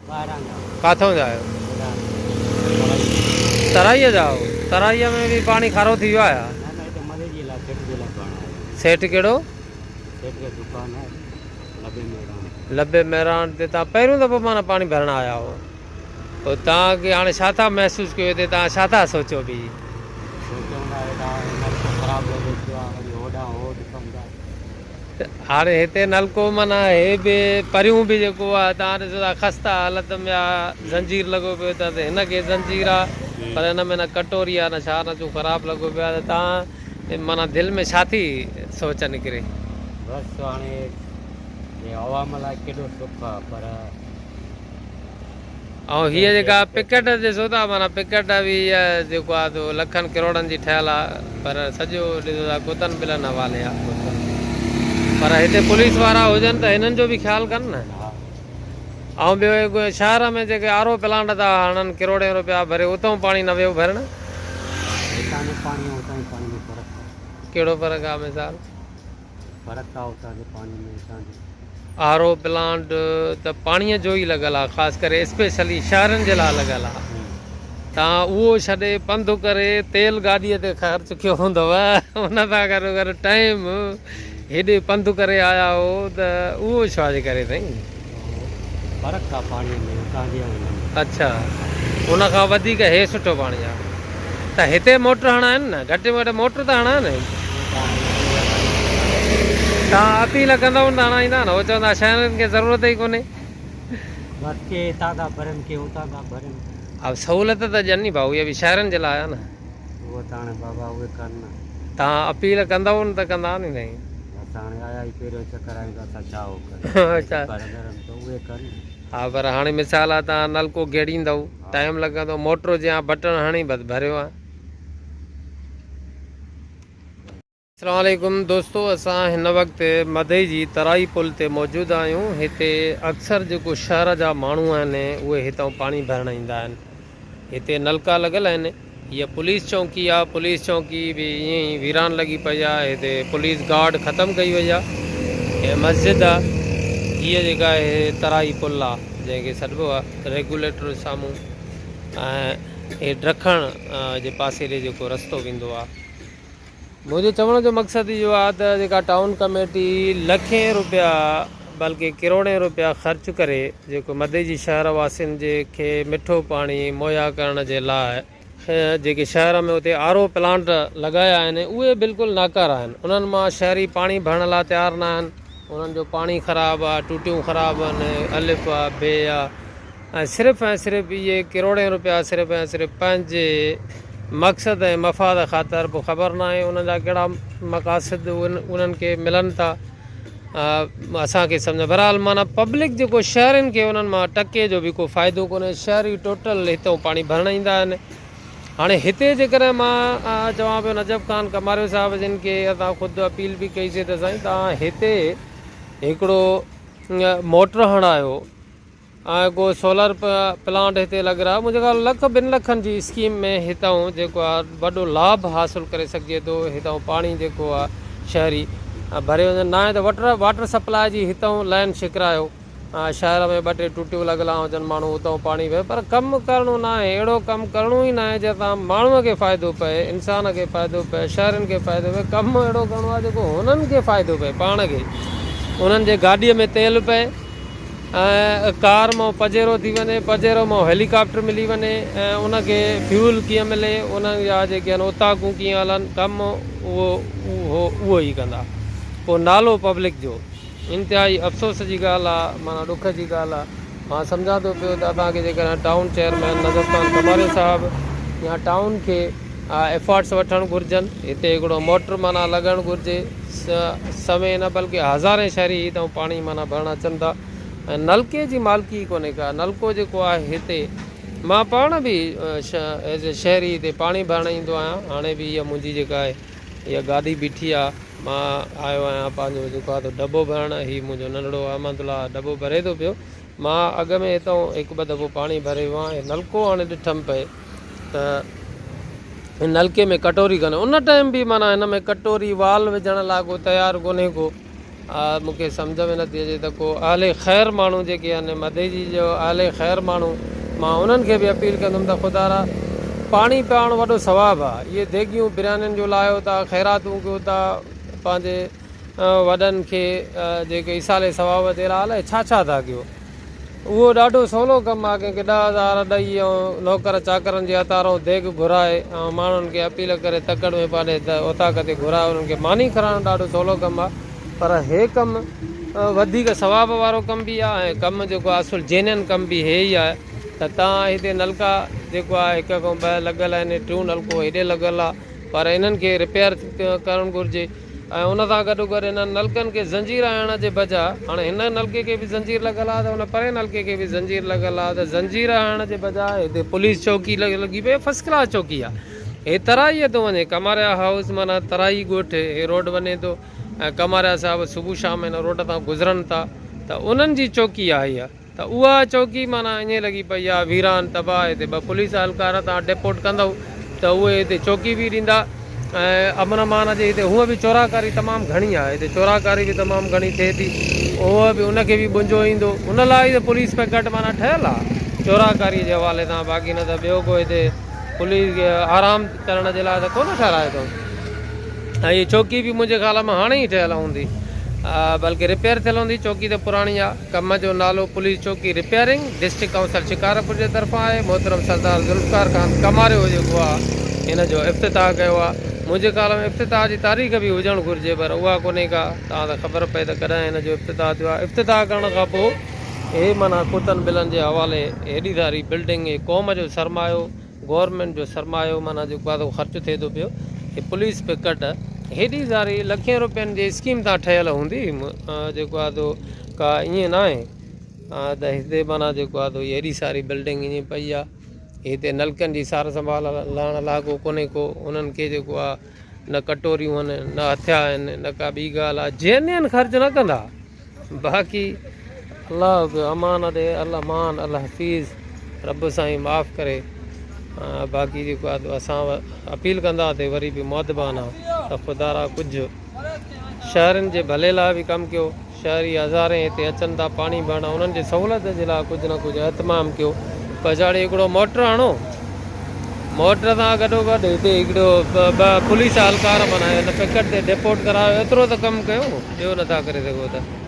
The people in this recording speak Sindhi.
ٻاهران جا. ڪاٿئون جا آهيو؟ ترائيء جا آهيو. ترائيء ۾ به پاڻي کارو ٿي ويو آهي ڇا؟ نه نه هتي مزي جي لاء سيٺ جي لاء پاڻ آيا آهيون. سيٺ ڪهڙو؟ سيٺ جو دڪان آهي لبي مهراڻ. لبي مهراڻ تي توهان پهريون دفعو معنيٰ پاڻي ڀرڻ آيا آهيو. پوء توهان کي هاڻي ڇا ٿا محسوس ڪيو هتي توهان ڇا ٿا سوچو به؟ سوچون ٿا هيڏانهن هي نلڪو خراب لڳو پيو آهي وري هوڏانهن هو ڏسون ٿا. ته هاڻي هتي نلڪو معنيٰ هي به پريون به جيڪو آهي توهان ڏسو ٿا خسته حالت ۾ آ زنجير لڳو پيو اٿس هن کي زنجير آ پر هن ۾ نه ڪٽوري آ نه ڇا نه چون خراب لڳو پيو آ ته توهان معنيٰ دل ۾ ڇا ٿي سوچ نڪري. بس هاڻي هي عوام لاء ڪيڏو سک آ پر. ۽ هيء جيڪا پڪٽ ڏسو ٿا معنيٰ پڪٽ به هيء جيڪو آ سو لکن ڪروڙن جي ٺهيل آ پر سڄو ڏسو ٿا ڪتن ٻلن حوالي آ پر هتي پوليس وارا هجن ته هنن جو به خيال ڪن نه ۽ ٻيو شهر ۾ جيڪي آر او پلانٽ ٿا هڻن ڪروڙين روپيا ڀري اتئون پاڻي نه ويو ڀرڻ. هتان جو پاڻي ۽ اتان جي پاڻي ۾ فرق آ. ڪهڙو فرق آ مثال. فرق آ اتان جي پاڻي ۾ هتان جي. آر او پلانٽ ته پاڻي جو ئي لڳل آ خاص ڪري اسپيشلي شهرن جي لاء لڳل آ تان اهو ڇڏي پنڌ ڪري تيل گاڏي تي خرچ ڪيو هوندو ان سان گڏو گڏ ٽائيم هيڏي پنڌ ڪري آيا هو ته اهو ڇا جي ڪري سائين. فرق آ پاڻي ۾ اتان جي ۽ هن ۾. اڇا ان کان وڌيڪ هي سٺو پاڻي آ ته هتي موٽر هڻائن نه گهٽ ۾ گهٽ موٽر ته هڻائن. توهان اپيل ڪندؤ نه ته هڻائيندا نه هو چوندا شهرين کي ضرورت ئي ڪونهي. بس ڪي هتان ٿا ڀرن ڪي هتان ٿا ڀرن. ها سهولت ته ڏين ني ڀائو اها به شهرن جي لاء آ نه. اهو ته هاڻي بابا اهي ڪن نه. توهان اپيل ڪندؤ نه ته ڪندا ني سائين. بس هاڻي آيا ئي پهريون چڪر آيون ته اسان ڇا هو ڪريون. اڇا. ڀرندڙن ته اهي ڪن. ها پر هاڻي مثال آ توهان نلڪو گيڙيندؤ ٽائيم لڳندو موٽر جيان بٽڻ هڻي بس ڀريو آ. اسلام عليڪم دوستو اسان هن وقت مدئي جي ترائي پل تي موجود آهيون هتي اڪثر جيڪو شهر جا ماڻهو آهن اهي هتان پاڻي ڀرڻ ايندا آهن هتي نلڪا لڳل آهن هيء پوليس چونڪي آ پوليس چونڪي به ائين ئي ويران لڳي پئي آ هتي پوليس گارڊ ختم ڪئي وئي آ هي مسجد آ هيء جيڪا آهي ترائي پل آ جنهن کي سڏبو آ ريگوليٽر سامهون ۽ هي ڊکڻ جي پاسي ڏي جيڪو رستو ويندو آ. منهنجو چوڻ جو مقصد اهو آهي ته جيڪا ٽائون ڪميٽي لکين روپيا بلڪه ڪروڙين روپيا خرچ ڪري جيڪو مدئجي شهر واسين جي کي مٺو پاڻي مهيا ڪرڻ جي لاء جيڪي شهر ۾ اتي آر او پلانٽ لڳايا آهن اهي بلڪل ناڪاره آهن انهن مان شهري پاڻي ڀرڻ لاء تيار نه آهن انهن جو پاڻي خراب آهي ٽوٽيون خراب آهن الف آهي بي آهي ۽ صرف ۽ صرف اهي ڪروڙين روپيا صرف ۽ صرف پنهنجي مقصد ۽ مفاد خاطر پوء خبر ناهي انهن جا ڪهڙا مقاصد انهن کي ملن ٿا اسان کي سمجھ بهرحال معنيٰ پبلڪ جيڪو شهرين کي انهن مان ٽڪي جو به ڪو فائدو ڪونهي شهري ٽوٽل هتو پاڻي ڀرڻ ايندا آهن هاڻي هتي جيڪڏهن مان چوان پيو نجف خان ڪماريو صاحب جن کي اسان خود اپيل به ڪئي سي ته سائين تان هتي هڪڙو موٽر هڻايو ۽ ڪو سولر پلانٽ هتي لڳرايو منهنجي خيال لک ٻن لکن جي اسڪيم ۾ هتان جيڪو آهي وڏو لاڀ حاصل ڪري سگهجي ٿو هتان پاڻي جيڪو آهي شهري ڀري وڃن ناهي ته وٽر واٽر سپلاء جي هتان لائن ڇڪرايو شهر ۾ ٻه ٽي ٽوٽيون لڳل هجن ماڻهو اتان پاڻي ڀري پر ڪم ڪرڻو ناهي اهڙو ڪم ڪرڻو ئي ناهي جنهن سان ماڻهو کي فائدو پئي انسان کي فائدو پئي شهرين کي فائدو پئي ڪم اهڙو ڪرڻو آهي جيڪو هنن کي فائدو پئي پاڻ کي انهن جي گاڏي ۾ تيل پئي ۽ ڪار مان پجيرو ٿي وڃي، پجيرو مان هيلي ڪاپٽر ملي وڃي ۽ ان کي فيول ڪيئن ملي، انهن جا جيڪي آهن اوطاقون ڪيئن هلن، ڪم اهو اهو اهو ئي ڪندا. پوء نالو پبلڪ جو. انتهائي افسوس جي ڳالهه آ، معنيٰ ڏک جي ڳالهه آ. مان سمجهان ٿو پيو ته اسان کي جيڪڏهن ٽائون چيئرمين نظر خان ڪماريو صاحب يا ٽائون کي ايفارٽس وٺڻ گهرجن، هتي هڪڙو موٽر معنيٰ لڳڻ گهرجي. سوين نه بلڪه هزارين شهري هتان پاڻي معنيٰ ڀرڻ اچن ٿا ۽ نلڪي جي مالڪي ئي ڪونهي ڪا نلڪو جيڪو آهي هتي مان پاڻ به ايز اي شهري هتي پاڻي ڀرڻ ايندو آهيان هاڻي به هيء منهنجي جيڪا آهي هيء گاڏي بيٺي آهي مان آيو آهيان پنهنجو جيڪو آهي ڊٻو ڀرڻ هي منهنجو ننڍڙو احمد الله ڊٻو ڀري ٿو پيو مان اڳ ۾ هتان هڪ ٻه دفعو پاڻي ڀري ويو آهيان هي نلڪو هاڻي ڏٺم پئي ته هن نلڪي ۾ ڪٽوري ڪونهي ان ٽائيم به معنيٰ هن ۾ ڪٽوري وال وجهڻ لاء ڪو تيار ڪونهي ڪو مون کي سمجهه ۾ نٿي اچي ته ڪو اهل خير ماڻهو جيڪي آهن مدئجي جو اهل خير ماڻهو مان انهن کي به اپيل ڪندم ته خدارا پاڻي پيارڻ وڏو ثواب آهي اهي ديڳيون بريانين جو لاهيو ٿا خيراتون ڪيو ٿا پنهنجي وڏن کي جيڪي ايصال ثواب جي لاء الائي ڇا ڇا ٿا ڪيو اهو ڏاڍو سولو ڪم آ ڪنهن کي 10,000 ڏئي ۽ نوڪر چاڪرن جي هٿارئون ديڳ گهرائي ۽ ماڻهن کي اپيل ڪري تڪڙ ۾ پنهنجي اوطاق تي گهرائي انهن کي ماني کارائڻ ڏاڍو سولو ڪم آ پر هي ڪم وڌيڪ ثواب وارو ڪم به آ ۽ ڪم جيڪو آ اصل جينين ڪم به هي ئي آهي ته تان هتي نلڪا جيڪو آ هڪ کان ٻه لڳل آهن ٽيون نلڪو هيڏي لڳل آ پر انهن کي رپيئر ڪرڻ گهرجي. ۽ ان سان گڏو گڏ انهن نلڪن کي زنجير هڻڻ جي بجاء هاڻي هن نلڪي کي به زنجير لڳل آهي ته ان پرئين نلڪي کي به زنجير لڳل آهي ته زنجير هڻڻ جي بجاء هتي پوليس چوڪي لڳي پئي فرسٽ ڪلاس چوڪي آهي هي ترائي ٿو وڃي ڪماريا هائوس معنيٰ ترائي ڳوٺ هي روڊ وڃي ٿو ۽ ڪماريا صاحب صبح شام هن روڊ تان گذرن ٿا ته انهن جي چوڪي آهي اها. ته اها چوڪي معنيٰ ائين لڳي پئي آهي ويران تباهه هتي ٻه پوليس اهلڪار توهان ڊپوٽ ڪندؤ ته اهي هتي چوڪي به ڏيندا ۽ امن امان جي هتي هونء به چوراڪاري تمام گهڻي آهي هتي چوراڪاري به تمام گهڻي ٿئي ٿي هونء به ان کي به ٻنجو ايندو ان لاء ئي ته پوليس پڪٽ معنيٰ ٺهيل آهي چوراڪاري جي حوالي سان باقي نه ته ٻيو ڪو هتي پوليس کي آرام ڪرڻ جي لاء ته ڪونه ٺهرايو اٿئون ۽ هي چوڪي به منهنجي خيال ۾ هاڻي ئي ٺهيل هوندي بلڪه رپيئر ٿيل هوندي چوڪي ته پراڻي آهي. ڪم جو نالو پوليس چوڪي رپيئرنگ ڊسٽرڪٽ ڪائونسل شڪارپور جي طرفان آهي محترم سردار ذوالفقار خان ڪماريو جيڪو آ ان جو افتتاح ڪيو آ منهنجي خيال ۾ افتتاح جي تاريخ به هجڻ گهرجي پر اها ڪونهي ڪا تان ته خبر پئي ته ڪڏهن هن جو افتتاح ٿيو آ افتتاح ڪرڻ کان پوء هي معنيٰ ڪتن ٻلن جي حوالي هيڏي ساري بلڊنگ هي قوم جو سرمايو گورنمينٽ جو سرمايو معنيٰ جيڪو آ سو خرچ ٿئي ٿو پيو هي پوليس پڪٽ هيڏي ساري لکين روپين جي اسڪيم تان ٺهيل هوندي جيڪو آ سو ڪا ائين نه آهي ته هتي معنيٰ جيڪو آ سو هيڏي ساري بلڊنگ ائين پئي آ هتي نلڪن جي سار سنڀال لهڻ لاء ڪو ڪونهي ڪو انهن کي جيڪو آ نه ڪٽوريون آهن نه هٿيا آهن نه ڪا ٻي ڳالهه آ جينين خرچ نه ڪندا باقي الله به امان ڏي الامان الحفيظ رب سائين معاف ڪري باقي جيڪو آ اسان اپيل ڪنداسي وري به مؤدبانه ته خدارا ڪجهه شهرين جي ڀلي لاء به ڪم ڪيو شهري هزارين هتي اچن ٿا پاڻي ڀرڻ انهن جي سهولت جي لاء ڪجهه نه ڪجهه اهتمام ڪيو پڇاڙي هڪڙو موٽر هڻو موٽر سان گڏو گڏ هتي هڪڙو ٻه پوليس اهلڪار بنايو هن پڪٽ تي ڊپوٽ ڪرايو ايترو ته ڪم ڪيو ٻيو نٿا ڪري سگهو ته.